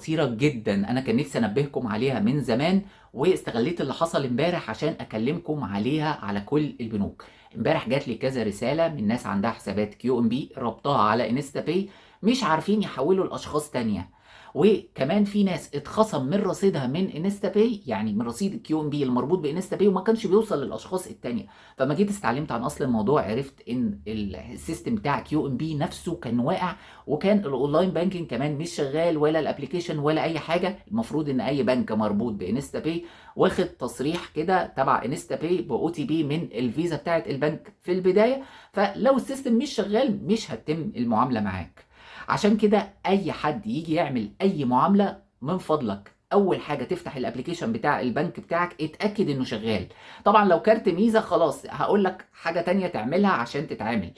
خطيرة جدا، انا كان نفسي انبهكم عليها من زمان، واستغليت اللي حصل امبارح عشان اكلمكم عليها على كل البنوك. امبارح جات لي كذا رسالة من ناس عندها حسابات QNB ربطها على InstaPay، مش عارفين يحولوا لاشخاص تانية، وكمان في ناس اتخصم من رصيدها من InstaPay، يعني من رصيد QNB المربوط ب InstaPay، وما كانش بيوصل للاشخاص التانية. فما جيت استعلمت عن اصل الموضوع، عرفت ان ال system بتاع QNB نفسه كان واقع، وكان ال online banking كمان مش شغال، ولا ال application ولا اي حاجة. المفروض ان اي بنك مربوط ب InstaPay واخد تصريح كده تبع InstaPay ب OTP من الفيزا بتاعه البنك في البداية، فلو ال system مش شغال مش هتتم المعاملة معاك. عشان كده اي حد يجي يعمل اي معاملة، من فضلك اول حاجة تفتح ال application بتاع البنك بتاعك، اتاكد انه شغال. طبعا لو كارت ميزة خلاص هقول لك حاجة تانية تعملها عشان تتعامل،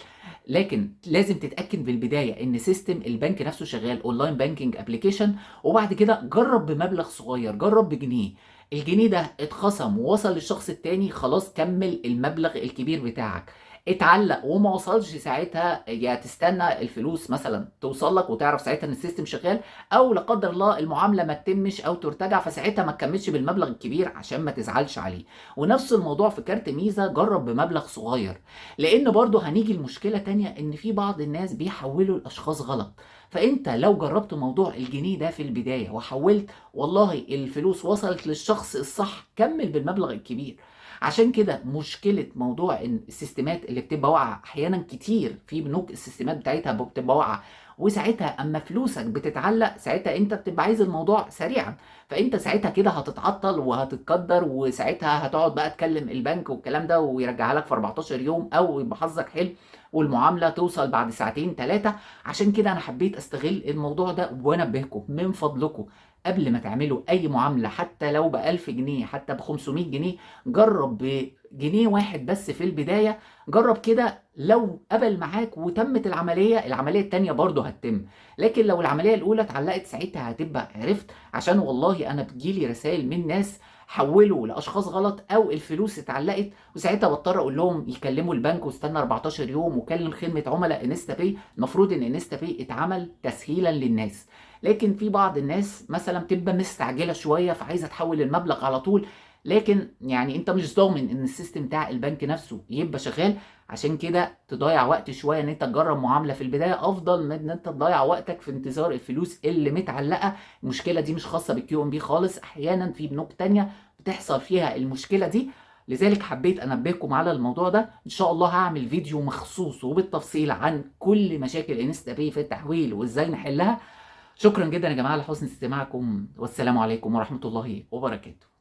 لكن لازم تتاكد بالبداية ان system البنك نفسه شغال، online banking application. وبعد كده جرب بمبلغ صغير، جرب بجنيه، الجنيه ده اتخصم ووصل للشخص التاني، خلاص كمل المبلغ الكبير بتاعك. اتعلق وما وصلش، ساعتها يا تستنى الفلوس مثلا توصل لك وتعرف ساعتها ان ال system شغال، او لا قدر الله المعاملة ما تتمش او ترتجع، فساعتها ما تكملش بالمبلغ الكبير عشان ما تزعلش عليه. ونفس الموضوع في كارت ميزة، جرب بمبلغ صغير، لان برضو هنيجي لمشكلة تانية، ان في بعض الناس بيحولوا الاشخاص غلط. فانت لو جربت موضوع الجنيه ده في البداية وحولت، والله الفلوس وصلت للشخص الصح، كمل بالمبلغ الكبير. عشان كده مشكلة موضوع ان السيستمات اللي بتبقى واقعه احيانا كتير في بنوك السيستمات بتاعتها بتبقى واقعه، وساعتها اما فلوسك بتتعلق ساعتها انت بتبقى عايز الموضوع سريعا، فانت ساعتها كده هتتعطل وهتتقدر، وساعتها هتقعد بقى تكلم البنك والكلام ده ويرجعها لك في 14 يوم، او يبقى حظك حلو والمعاملة توصل بعد ساعتين 3. عشان كده انا حبيت استغل الموضوع ده وانبهكم من فضلكم، قبل ما تعملوا اي معاملة حتى لو ب1000 جنيه، حتى ب500 جنيه، جرب بجنيه واحد بس في البداية، جرب كده، لو قبل معاك وتمت العملية، العملية التانية برضو هتتم. لكن لو العملية الأولى اتعلقت ساعتها هتبقى عرفت. عشان والله أنا بتجيلي رسائل من ناس حولوا لأشخاص غلط أو الفلوس اتعلقت، وساعتها بضطر أقول لهم يكلموا البنك واستنى 14 يوم وكلم خدمة عملاء InstaPay. المفروض إن InstaPay اتعمل تسهيلا للناس، لكن في بعض الناس مثلا بتبقى مستعجلة شوية فعايزة تحول المبلغ على طول، لكن يعني انت مش ضامن ان ال system بتاع البنك نفسه يبقى شغال. عشان كده تضيع وقت شوية ان انت تجرب معاملة في البداية افضل من ان انت تضيع وقتك في انتظار الفلوس اللي متعلقه. المشكلة دي مش خاصة بال QNB خالص، احيانا في بنوك تانية بتحصل فيها المشكلة دي، لذلك حبيت انبهكم على الموضوع ده. ان شاء الله هعمل فيديو مخصوص وبالتفصيل عن كل مشاكل InstaPay في التحويل وازاي نحلها. شكرا جدا يا جماعة لحسن استماعكم، والسلام عليكم ورحمة الله وبركاته.